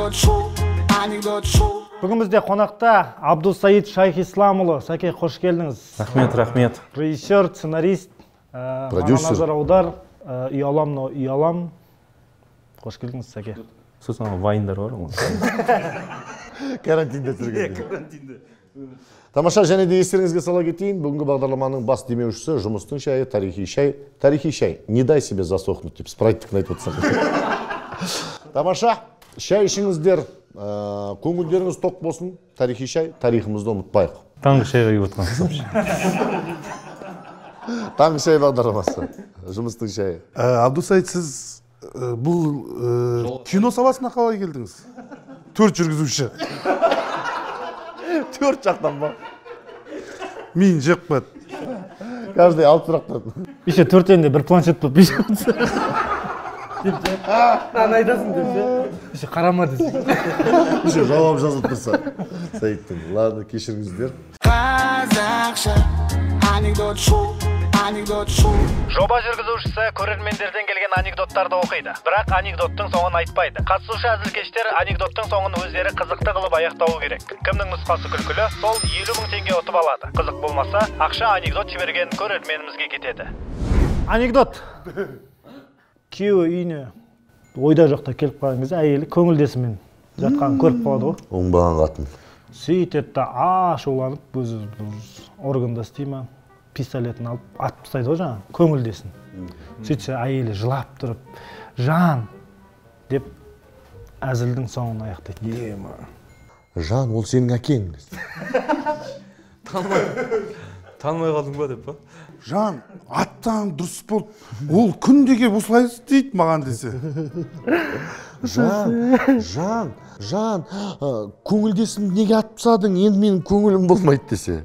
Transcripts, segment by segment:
Анекдот шоу, анекдот шоу. Бүгін бізде қонақта Абдусаид Шайхисламұлы. Сәке, қош келдіңіз. Рахмет, рахмет. Режиссер, сценарист, продюсер. Назар аудар, ұялам, но ұялам. Қош келдіңіз, Сәке. Сосын вайндар бар ғой. Карантинде түсірген. Карантинде. Тамаша, және де естеріңізге сала кетейін, бүгінгі бағдарламаның бас демеушісі жұмыстың шайы, тарихи шай, тарихи шай. Не дай себе засохнуть деп спрайттікін айтып отырсам. Тамаша, шай ішіңіздер, көңілдеріңіз тоқ болсын, тарихи шай, тарихымызды ұмытпайық. Таңғы шайға келіп отырған. Таңғы шай бағдарламасы, жұмыстың шайы. Абдусаид, сіз бұл кино саласына қалай келдіңіз? 4 жүргізуші. 4 жақтан ба? Мен жеп қояды. Каждый алып сұрақтан. Еще төртеуінде бір планшет болып бес отырса. Деп ше. Мынаны айтасың деп ше. Еще қарама десе. Еще жауап жазып тұрса. Саидтың. Ладно, кешіріңіздер. Қазақша анекдот шоу, анекдот шоу. Жоба жүргізушісі көрермендерден келген анекдоттарды оқиды. Бірақ анекдоттың соңын айтпайды. Қатысушы әзілкештер анекдоттың соңын өздері қызықты қылып аяқтауы керек. Кімнің нұсқасы күлкілі, сол 50 000 теңге ұтып алады. Қызық болмаса, ақша анекдот жіберген көрерменімізге кетеді. Анекдот. Күйеуі үйіне ойда жоқта келіп қалған кезде әйелі көңілдесімен жатқанын көріп қалады ғой. Оңбаған қатын. Сөйтеді да ашуланып, өзі органда істей ма, пистолетін алып атып тастайды ғой жаңағы көңілдесін. Сөйтсе әйелі жылап тұрып, жан деп әзілдің соңын аяқтайды. Ема. Жан, ол сенің әкең. Танымай қалдың ба деп па? Жан, аттан дұрыс болды. Ол күнде келіп осылай істейді маған десе. Жан, жан, жан, көңілдесімді неге атып тастадың, енді менің көңілім болмайды десе.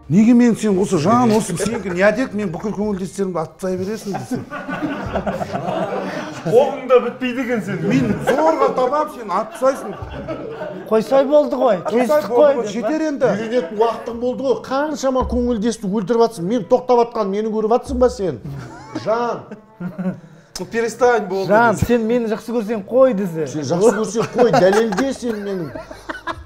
Неге мен сен осы жан, осы сенікі не әдет, мен бүкіл көңілдестерімді атып тастай бересің десе. Оғың да бітпейді екен сен. Мен зорға табам, сен атып тастайсың. Қойсай болды ғой, кестік қой. Жетер енді. Үйренетін уақытың болды ғой, қаншама көңілдесті өлтіріп жатсың, мен тоқтап жатқан, мені көріп жатсың ба сен? Жан. Ну перестань болды. Жан, сен мені жақсы көрсең қой десе. Сен жақсы көрсең қой, дәлелде сен менің.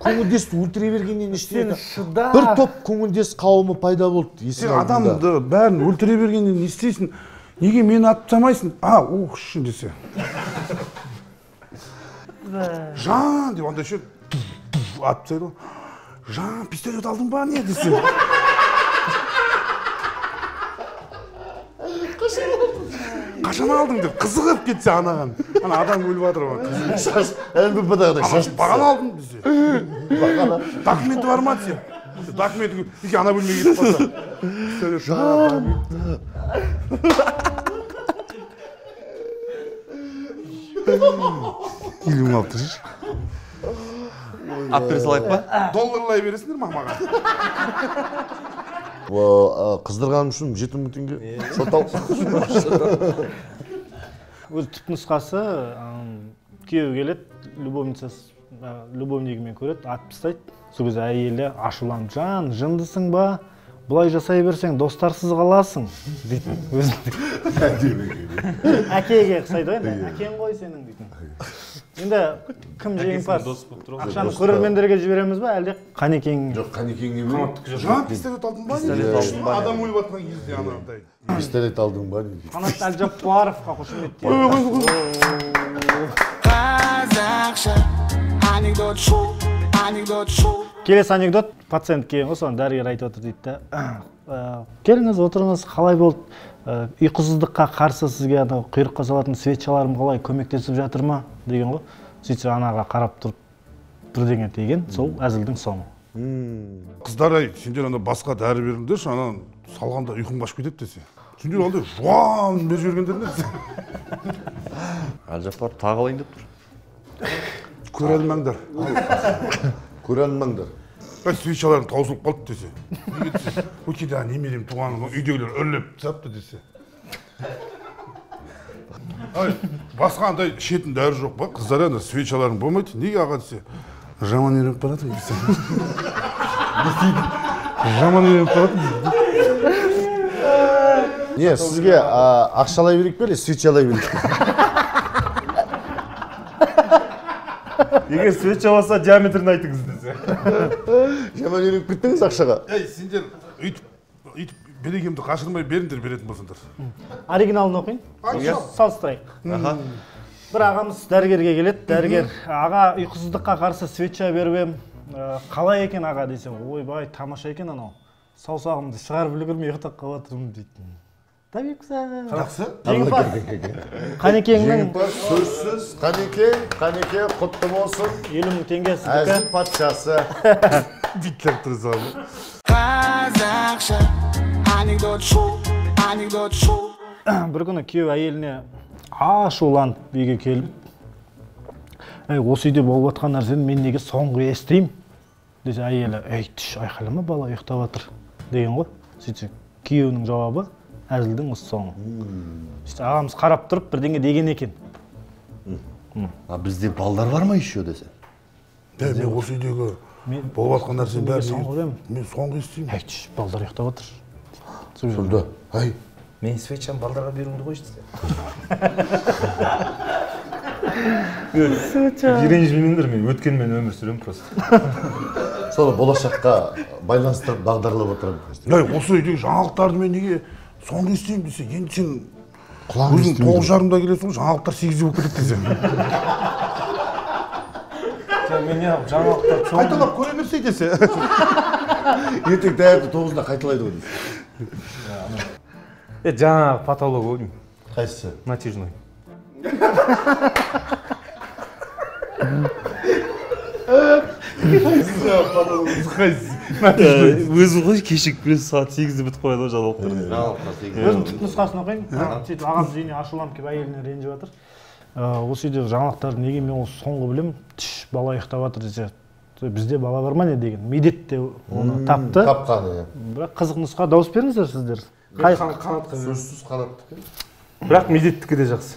Көңілдесті өлтіре бергеннен ештеңе. Сен шыда. Бір топ көңілдес қауымы пайда болды. Сен адамды бәрін өлтіре бергеннен не істейсің? Неге мені атып тастамайсың? А, ух, шын десе. Жан деп андай ше атып тастайды ғой. Жан, пистолет алдың ба не десе. Қашан алдың деп қызығып кетсе анаған. Ана адам өліп жатыр ғой. Шаш, МВП-дағыдай шаш. Бағана алдым десе. Бағана. Документі бар ма десе. Документі неге ана бөлмеге кетіп қалса. Жан. Елу мың алып тұршы. Алып бере салайық па? Долларлай бересіңдер ма маған? Қыздырғаным үшін 7 000 теңге. Шотал. Өз түп нұсқасы күйеуі келеді, любовницасы, любовнигімен көреді, атып тастайды. Сол кезде әйелі ашуланып, жан, жындысың ба? Бұлай жасай берсең, достарсыз қаласың дейтін өзіндік. Әкеге ұқсайды ғой енді, әкең ғой сенің дейтін. Енді кім жеңімпаз? Ақшаны көрермендерге жібереміз ба, әлде Қанекең? Жоқ, Қанекеңге берейік. Жан, пистолет алдың ба? Адам өліп жатқан кезде анандай. Пистолет алдың ба? Қанат Әлжаппаровқа қошеметтейміз. Қазақша анекдот шоу, анекдот шоу. Келесі анекдот, пациент келген ғой, соны дәрігер айтып отыр дейді да. Келіңіз, отырыңыз, қалай болды? Ұйқысыздыққа қарсы сізге анау құйрыққа салатын свечаларым қалай көмектесіп жатыр ма деген ғой. Сөйтсе анаға қарап тұрып бірдеңе деген, сол әзілдің соңы. Қыздар ай, сендер анда басқа дәрі беріңдерші, ана салғанда ұйқың қашып кетеді десе. Сендер андай жуан беріп жібергендер не десе. Әлжаппар тағы алайын деп тұр. Көре алмаңдар. Көре алмаңдар. Ай, свечаларым таусылып қалды десе. Неге десе? Өткенде немерем туған үйдегілер үрлеп тастапты десе. Ай, басқа андай ішетін дәрі жоқ па? Қыздар анда свечаларың болмайды. Неге аға десе? Жаман үйреніп баратың десе. Жаман үйреніп баратың. Не, сізге ақшалай берейік пе, или свечалай берейік? Егер свеча болса, диаметрін айтыңыз десе. Жаман үйреніп кеттіңіз ақшаға. Ей, сендер өйтіп берекемді қашырмай беріңдер, беретін болсаңдар. Оригиналын оқиын. Салыстырайық. Бір ағамыз дәрігерге келеді. Дәрігер, аға, ұйқысыздыққа қарсы свеча беріп ем. Қалай екен аға десе, ойбай, тамаша екен анау. Саусағымды шығарып үлгермей ұйықтап қалып жатырмын дейді. Жақсы. Жеңімпаз. Қанекеңнің жеңімпаз сөзсіз. Қанеке, Қанеке құтты болсын. 50 000 теңге сіздікі. Әзіл патшасы. Бүйтіп тұра. Қазақша анекдот шоу, анекдот шоу. Бір күні күйеу әйеліне ашуланып үйге келіп, әй, осы үйде болып жатқан нәрсені мен неге соңғы естимін десе, әйелі, әй, түш, айқайлама, бала ұйықтап жатыр деген ғой. Сөйтсе, күйеуінің жауабы әзілдің осы соңы. Сөйтсе, ағамыз қарап тұрып бірдеңе деген екен. А бізде балдар бар ма еще десе? Мен осы үйдегі болып жатқан нәрсенің бәрін мен соңғы естимін. Әй, түш, балдар ұйықтап жатыр. Сонда, әй, мен свечаны балдарға беруімді қойшы десе. Ренжімеңдер, мен өткенмен өмір сүремін просто. Соны болашаққа байланыстырып бағдарлап отырамын. Ей, осы үйдегі жаңалықтарды мен неге соңғы естимін десе, енді сен өзің 9:30-да келесің ғой, жаңалықтар 8-де болып кетеді десе. Мен не жаңалықтар қайталап көре берсей десе. Ертең таңертең 9-да қайталайды ғой десе. Жаңағы потолок ғой деймін. Қайсысы? Натяжной. Өзің ғой кешігіп келесің, сағат 8-де бітіп қояды ғой жаңалықтар. Өзім түп нұсқасын оқиын. Сөйтіп ағамыз үйіне ашуланып келіп әйеліне ренжіп жатыр. Осы үйдегі жаңалықтарды неге мен осы соңғы білемін, түш, бала ұйықтап жатыр десе, бізде бала бар ма не деген. Медет те оны тапты. Тапқаны, иә. Бірақ қызық нұсқа, дауыс беріңіздер сіздер. Қанатқа сөзсіз қанаттікі. Бірақ Медеттікі де жақсы.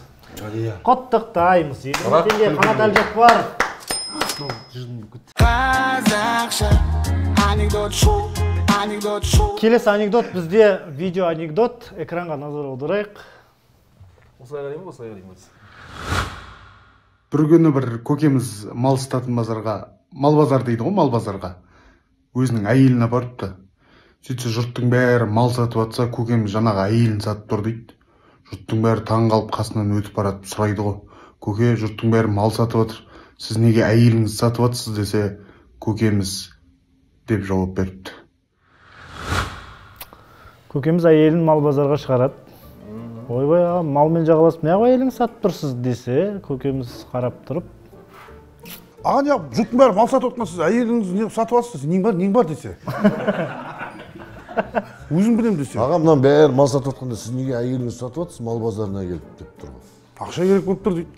Құттықтаймыз. 50 000 теңге Қанат Әлжаппаров. Қазақша анекдот шоу, анекдот шоу. Келесі анекдот бізде видео анекдот. Экранға назар аударайық. Осылай қараймын ба, осылай қараймын ба? Бір күні бір көкеміз мал сататын базарға, мал базар дейді ғой, мал базарға өзінің әйелін апарыпты. Сөйтсе жұрттың бәрі мал сатып атса, көкеміз жаңағы әйелін сатып тұр дейді. Жұрттың бәрі таң қалып қасынан өтіп барады, сұрайды ғой. Көке, жұрттың бәрі мал сатып отыр, сіз неге әйеліңізді сатып атсыз десе, көкеміз деп жауап беріпті. Көкеміз әйелін мал базарға шығарады. Ойбай, аға, малмен жағаласып, неғып әйеліңізді сатып тұрсыз десе, көкеміз қарап тұрып, аға, неғып жұрттың бәрі мал сатып отқан, сіз әйеліңізді неғып сатып алсыз десе, нең бар, нең бар десе. Өзім білемін десе. Аға, мынаның бәрі мал сатып отқанда сіз неге әйеліңізді сатып жатсыз, мал базарына келіп деп тұр ғой. Ақша керек болып тұр дейді.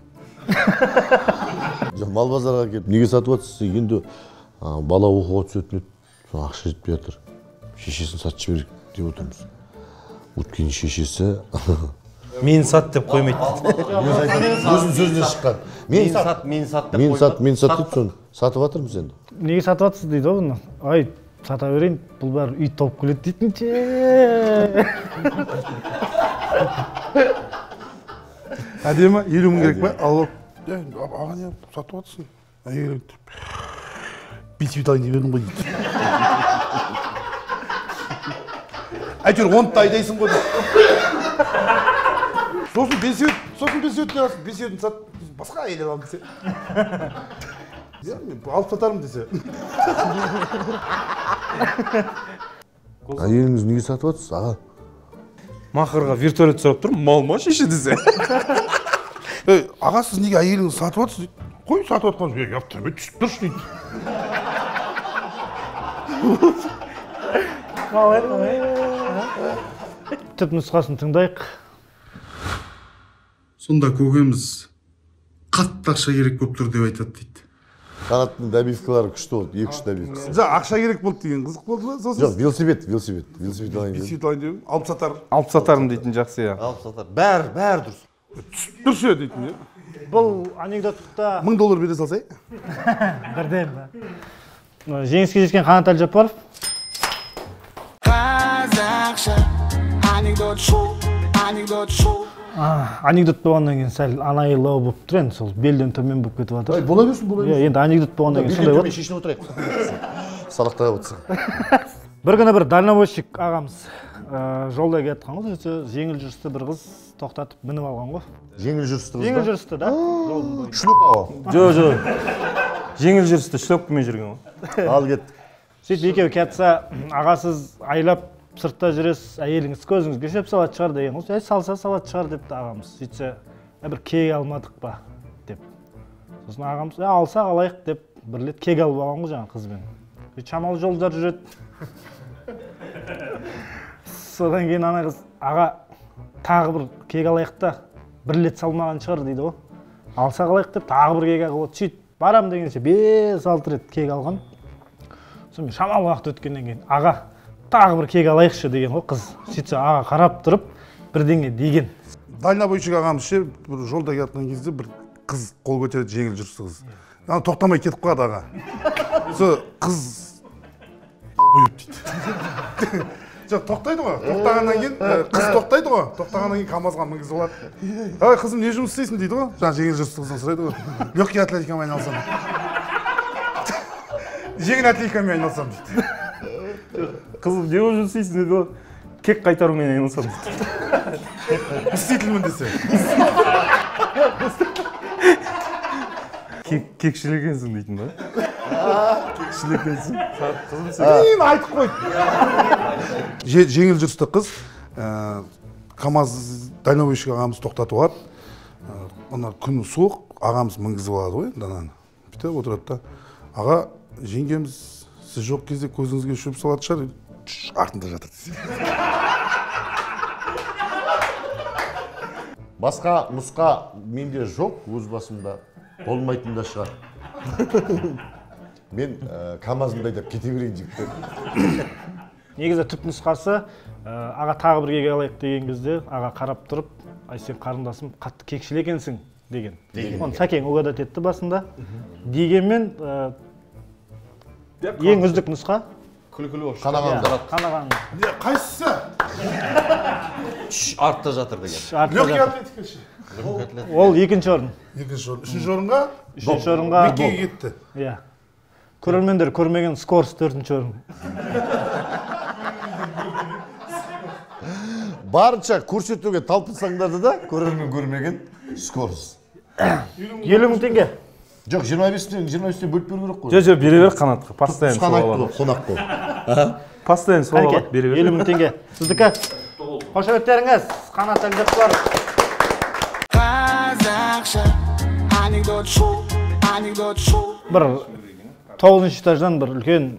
Жоқ, мал базарға келіп неге сатып жатсыз? Енді бала оқуға түсетін еді, ақша жетпей жатыр. Шешесін сатып жіберейік деп отырмыз. Өйткені шешесі мен сат деп қоймайды. Өзінің сөзіне шыққан. Мен сат, мен сат деп мен сат, мен сат деп соны сатып жатырмыз енді. Неге сатып жатсыз дейді ғой бұны. Ай, сата берейін, бұл бәрі үй тауып келеді дейтін ше. Әдемі, 50 000 керек па? Алло. Аға, не сатып жатсың? Әйел бесеуді алайын деп едім ғой дейді. Әйтеуір оны да айдайсың ғой дейді. Сосын бесеуді, сосын бесеуді аласың, бесеуін сат, басқа әйел аламын десе. Иә, мен алып сатармын десе. Әйеліңіз неге сатып жатсыз, аға? Мақырға вертолет сұрап тұр, мал ма шеше десе. Ей, аға, сіз неге әйеліңізді сатып жатсыз дейді. Қой, сатып жатқан жоқ, яптырмай түсіп тұршы дейді. Қалай, қалай? Түп нұсқасын тыңдайық. Сонда көкеміз қатты ақша керек болып тұр деп айтады дейді. Қанаттың добивкалары күшті болды, 2-3 добивкасы. Жоқ, ақша керек болды деген қызық болды ма? Сосын жоқ, велосипед, велосипед, велосипед алайын дедім. Велосипед алайын дедім, алып сатар. Алып сатарым дейтін жақсы, иә. Алып сатар. Бәрі, бәрі дұрыс. Түсіп тұршы дейтін, иә. Бұл анекдотта $1000 бере салсай. Бірден ба? Жеңіске жеткен Қанат Әлжаппаров. Қазақша анекдот шоу, анекдот шоу. Анекдот болғаннан кейін сәл анайылау болып тұр енді, сол белден төмен болып кетіп жатыр. Бола берсін, бола берсін. Енді анекдот болғаннан кейін сондай болады. Шешініп отырайық. Салақтап отырсың. Бір күні бір дальнобойщик ағамыз жолда келе жатқан ғой, сөйтсе жеңіл жүрісті бір қыз тоқтатып мініп алған ғой. Жеңіл жүрісті қыз ба? Жеңіл жүрісті да. Шлюпа ғой. Жоқ, жоқ. Жеңіл жүрісті шлепкамен жүрген ғой. Ал кет. Сөйтіп екеуі келатса, аға сіз айлап сыртта жүресіз, әйеліңіз көзіңізге шөп салатын шығар деген ғой. Салса салатын шығар депті ағамыз. Сөйтсе, бір кек алмадық па деп. Сосын ағамыз, алсақ алайық деп бір рет кек алып алған ғой жаңа қызбен. Шамалы жолдар жүреді. Содан кейін ана қыз, аға тағы бір кек алайық та, бір рет салмаған шығар дейді ғой. Алсақ алайық деп тағы бір кек алып, сөйтіп барам дегенше 5-6 рет кек алған. Сонымен шамалы уақыт өткеннен кейін аға тағы бір кек алайықшы деген ғой қыз. Сөйтсе аға қарап тұрып бірдеңе деген. Дальнобойщик ағамыз ше, бір жолда келе жатқан кезде бір қыз қол көтереді, жеңіл жүрісті қыз. Ана тоқтамай кетіп қалады аға. Сол қыз бұйып дейді. Жоқ, тоқтайды ғой. Тоқтағаннан кейін қыз тоқтайды ғой. Тоқтағаннан кейін КамАЗға мінгізіп алады. Ай, қызым, не жұмыс істейсің дейді ғой. Жаңа жеңіл жүрісті қыздан сұрайды ғой. Легкий атлетикамен айналысамын. Жеңіл атлетикамен айналысамын дейді. Қызым, не жұмыс істейсің дейді ғой. Кек қайтарумен айналысамын дейді. Мстительмін десе. Кекшіл екенсің дейтін ба? Кекшіл екенсің. Қызым сен. Мен айтып қойды. Жеңіл жүрісті қыз КамАЗ дальнобойщик ағамыз тоқтатып алады. Ана күн суық, ағамыз мінгізіп алады ғой енді ананы. Бүйтіп отырады да. Аға, жеңгеміз сіз жоқ кезде көзіңізге шөп салатын шығар, артында жатыр десе. Басқа нұсқа менде жоқ, өз басымда болмайтын да шығар. Мен КамАЗымды айдап кете берейін жігіттер. Негізі түп нұсқасы, аға тағы бір кек алайық деген кезде аға қарап тұрып, ай сен қарындасым қатты кекшіл екенсің деген. Оны Сәкең угадать етті басында. Дегенмен ең үздік нұсқа күлкілі болып Қанаған. Қанаған. Қайсысы? Артта жатыр деген. Легкий атлетика ше. Ол екінші орын. Екінші орын. Үшінші орынға? Үшінші орынға Меккеге кетті. Иә. Көрермендер көрмеген скорс төртінші орын. Барынша көрсетуге талпынсаңдар да көрермен көрмеген скорс. 50 мың теңге. Жоқ, 25-тен бөліп беру керек қой. Жоқ, жоқ, бере бер Қанатқа. Постоянно сол алады. Қонақ қой. Постоянно сол алады, бере бер. 50 мың теңге. Сіздікі. Қошеметтеріңіз, Қанат Әлжаппаров. Қазақша анекдот шоу, анекдот шоу. Бір 9-шы этаждан бір үлкен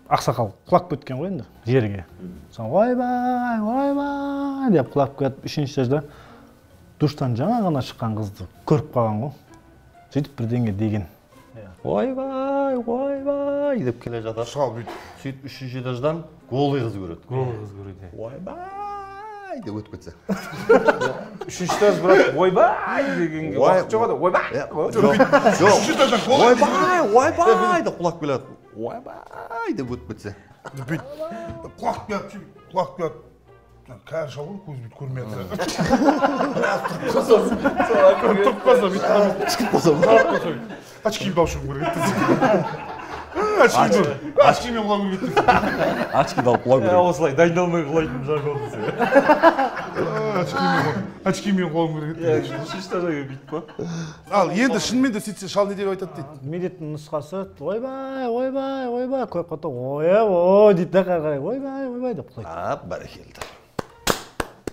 ақсақал құлап кеткен ғой енді жерге. Соң ойбай, ойбай деп құлап кетіп, 3-ші этажда душтан жаңа ғана шыққан қызды көріп қалған ғой. Сөйтіп бірдеңе деген. Ойбай, ойбай деп келе жатады. Шал бүйтіп. Сөйтіп 3-ші этаждан голый қыз көреді. Голый қыз көреді. Ойбай деп өтіп кетсе. 3-ші этаж брат ойбай дегенге уақыт жоқ еді. Ойбай. Жоқ. 3-ші этаждан голый. Ойбай, ойбай деп құлап келеді. Ойбай деп өтіп кетсе. Бүйтіп құлап келеді, құлап келеді. Кәрі шал ғой, көзі бүйтіп көрмей жатса. Тұрып қалса, бүйтіп шығып қалса, очкиімді алып шығуым керек еді. Очкимен құлау керек еді. Очкиді алып құлау керек. Осылай дайындалмай құлайтын жаргон десе. Очкимен құлауым керек еді. Үшінші этажға бүйтіп па? Ал енді шынымен де сөйтсе шал не деп айтады дейді. Медеттің нұсқасы ойбай, ойбай, ойбай көріп қалды, ой, дейді да қарай, ойбай, ойбай деп құлайды. А, бәрекелді.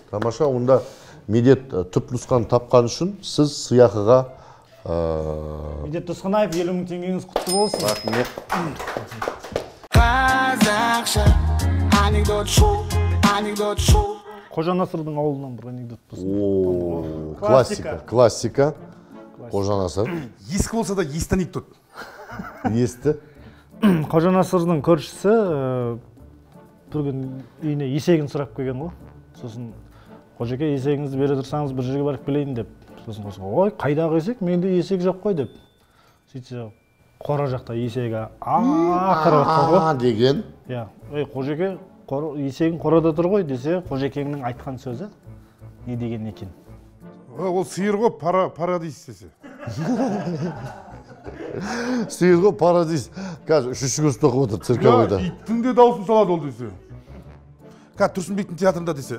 Тамаша, онда Медет түп нұсқаны тапқан үшін сіз сыйақыға Медет Досқанаев, 50 мың теңгеңіз құтты болсын. Рахмет. Қазақша анекдот шоу, анекдот шоу. Қожа Насырдың ауылынан бір анекдот болсын. О, классика, классика. Қожа Насыр. Ескі болса да есті анекдот. Есті. Қожа Насырдың көршісі бір күн үйіне есегін сұрап келген ғой. Сосын Қожеке, есегіңізді бере тұрсаңыз бір жерге барып келейін деп. Сосын қожа, ой, қайдағы есек, менде есек жоқ қой деп. Сөйтсе, қора жақта есегі ақырып жатқан ғой. Деген. Иә, ой, Қожеке, есегің қорада тұр ғой десе, Қожекеңнің айтқан сөзі, не деген екен? Ол сиыр ғой, парадис десе. Сиыр ғой, парадис. Қазір үшінші курста оқып отыр цирковойда. Иттің де дауысын салады ол десе. Қазір Тұрсынбектің театрында десе.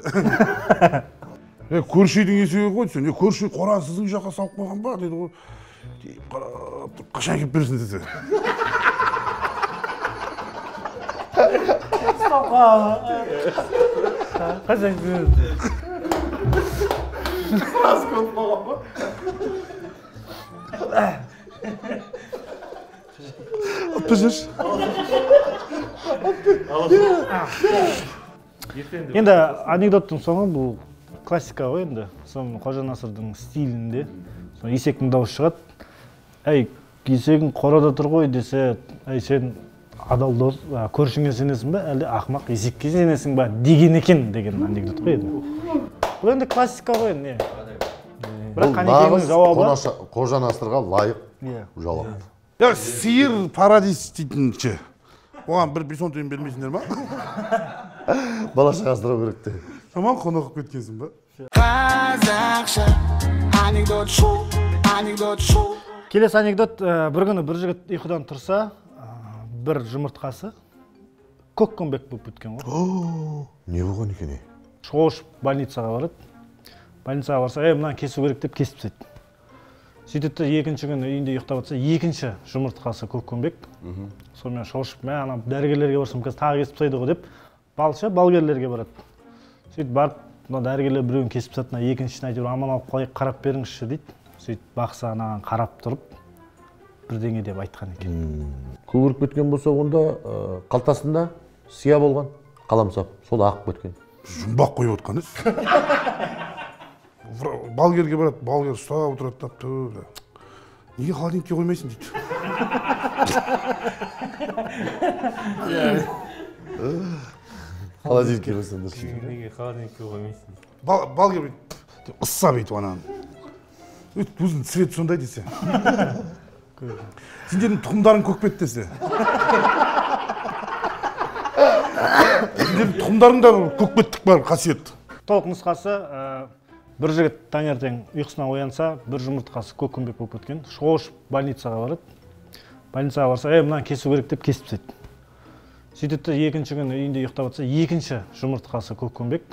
Көрші үйдің есегі ғой десе. Көрші үй қораны сіздің жаққа салып қойған ба деді ғой. Деп қарап тұрып, қашан келіп бересің десе. Қашан келіп бересің? Сразу көріп қалған ба? Ұтпа жүрші. Енді анекдоттың соңы бұл классика ғой енді. Соны Қожа Насырдың стилінде. Соны есектің дауысы шығады. Әй, есегің қорада тұр ғой десе, әй сен адал дос, көршіңе сенесің ба, әлде ақымақ есекке сенесің ба деген екен деген анекдот қой енді. Бұл енді классика ғой енді. Бірақ Қанекеңнің жауабы Қожа Насырға лайық жауап. Сиыр парадис дейтін ше. Оған бір 5-10 тиын бермейсіңдер ма? Бала шаға асырау керек те. Жаман қонақ қылып кеткенсің ба? Қазақша анекдот шоу, анекдот шоу. Келесі анекдот, бір күні бір жігіт ұйқыдан тұрса, бір жұмыртқасы көк көмбек болып кеткен ғой. Не болған екен? Шошып больницаға барады. Больницаға барса, мынаны кесу керек деп кесіп тастайды. Сөйтеді де екінші күні үйінде ұйықтап жатса, екінші жұмыртқасы көк көмбек. Сонымен шошып, мә ана дәрігерлерге барсам қазір тағы кесіп тастайды ғой деп, балшы балгерлерге барады. Сөйтіп барып, мына дәрігерлер біреуін кесіп тастады, мына екіншісін әйтеуір аман алып қалайық, қарап беріңізші дейді. Сөйтіп бақса анаған қарап тұрып, бірдеңе деп айтқан екен. Көгеріп кеткен болса, онда қалтасында сия болған қаламсап, сол ағып кеткен. Жұмбақ қойып отқан ес. Балгерге барады, балгер ұстап отырады да, түбі. Неге холодильникке қоймайсың дейді. Холодильникке қойсаң дұрыс. Неге холодильникке қоймайсың? Балгер бүйтіп ысса бүйтіп ананы. Өзінің цветі сондай десе. Сендердің тұқымдарың көкпет десе. Сендердің тұқымдарыңда көкпеттік бар қасиет. Толық нұсқасы, бір жігіт таңертең ұйқысынан оянса, бір жұмыртқасы көк көмбек болып кеткен. Шошып больницаға барады. Больницаға барса, мынаны кесу керек деп кесіп тастайды. Сөйтеді де екінші күні үйінде ұйықтап жатса, екінші жұмыртқасы көк көмбек.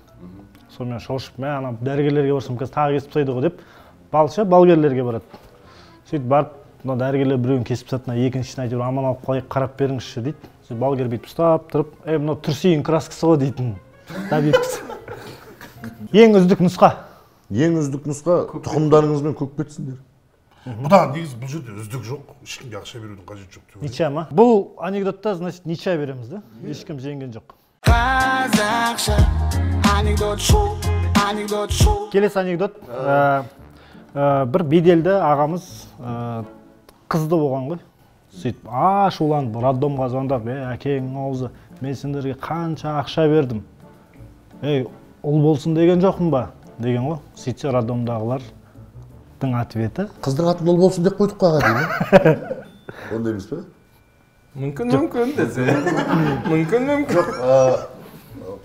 Сонымен шошып, мә ана дәрігерлерге барсам қазір тағы кесіп тастайды ғой деп, балшы балгерлерге барады. Сөйтіп барып, мына дәрігерлер біреуін кесіп тастады, мына екіншісін әйтеуір аман алып қалайық, қарап беріңізші дейді. Сөйтіп балгер бүйтіп ұстап тұрып, мынау түрсейін краскасы ғой дейтін добивкасы. Ең үздік нұсқа. Ең үздік нұсқа тұқымдарыңызбен көкпетсіңдер. Бұдан негізі бұл жерде үздік жоқ, ешкімге ақша берудің қажеті жоқ деп ойлаймын. Ничья ма? Бұл анекдотта, значит, ничья береміз, да? Ешкім жеңген жоқ. Қазақша анекдот шоу, анекдот шоу. Келесі анекдот. Бір беделді ағамыз қызды болған ғой. Сөйтіп ашуланып роддомға звондап, әкеңнің аузы, мен сендерге қанша ақша бердім. Ей, ұл болсын деген жоқпын ба? Деген ғой. Сөйтсе роддомдағылардың ответі. Қыздың атын ұл болсын деп қойдық қой аға деймін. Ондай емес пе? Мүмкін, мүмкін десе. Мүмкін, мүмкін. Жоқ,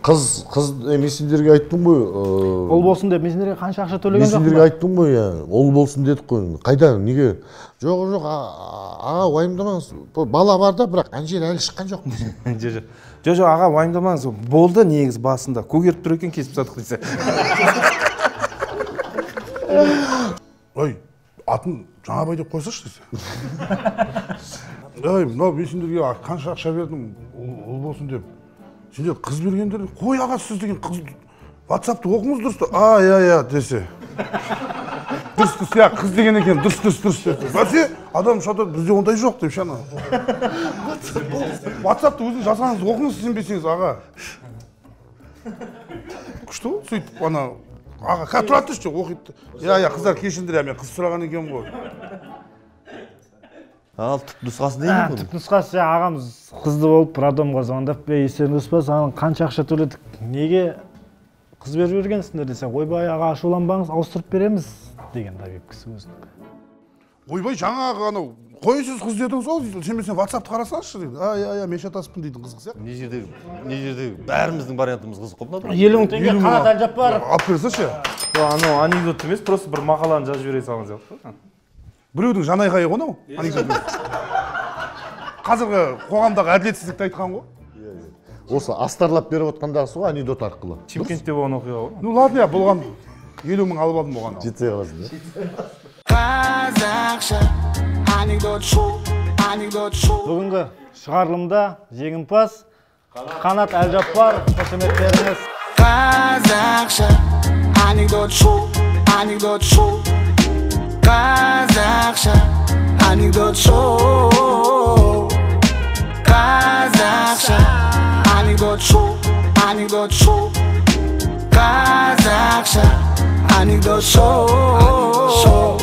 қыз, мен сендерге айттым ғой. Ұл болсын деп, мен сендерге қанша ақша төлеген жоқпын. Мен сендерге айттым ғой, ұл болсын дедік қой. Қайда, неге? Жоқ, жоқ, аға, уайымдамаңыз. Бала бар да, бірақ ана жері әлі шыққан жоқ. Жоқ, жоқ, аға, уайымдамаңыз. Болды негіз басында. Көгеріп тұр екен, кесіп тастадық десе. Ой, атын Жаңабай деп қойсашы десе. Ой, мынау мен сендерге қанша ақша бердім, ұл болсын деп. Сендер қыз бергендер, қой аға сіз деген қыз, WhatsApp'ты оқыңыз дұрыс та, а, иә, иә, десе. Дұрыс, дұрыс, иә, қыз деген екен, дұрыс, дұрыс, дұрыс десе. Бәсе, адам шатады, бізде ондай жоқ деп ше ана. WhatsApp'ты өзіңіз жазғаныңызды оқыңыз, сенбесеңіз, аға. Күшті ғой, сөйтіп ана, аға, қазір тұра тұршы, оқиды. Иә, иә, қыздар кешіріңдер, иә, мен қыз сұраған екенмін ғой. Ал түп нұсқасы не екен? Түп нұсқасы, ағамыз қызды болып роддомға звондап, естеріңде дұрыс па, саған қанша ақша төледік, неге қыз беріп жібергенсіңдер десе, ойбай аға ашуланбаңыз, ауыстырып береміз деген добивкасы кісі өзінің. Ойбай, жаңағы анау қойсыз қыз дедіңіз ғой, сенбесең WhatsApp'ты қарасаңызшы дейді. А, иә, иә, мен шатаспын дейтін қызық сияқты. Не жерде, не жерде бәріміздің вариантымыз қызық қой мынада. 50 000 теңге Қанат Әлжаппаров. Алып берсеші. Анау анекдот емес, просто бір мақаланы жазып жібере салған сияқты. Біреудің жанайқайы ғой анау, анекдот емес. Қазіргі қоғамдағы әділетсіздікті айтқан ғой. Осы астарлап беріп отқандағысы ғой анекдот арқылы. Шымкентте болған оқиға ғой. Ну ладно, я болған 50 мың алып алдым оған. Жетсе қаласың, да? Қазақша анекдот шоу, анекдот шоу. Бүгінгі шығарылымда жеңімпаз Қанат Әлжаппар, қошеметтеріңіз. Қазақша анекдот шоу, анекдот шоу. Қазақша анекдот шоу. Қазақша анекдот шоу, анекдот шоу. Қазақша анекдот шоу.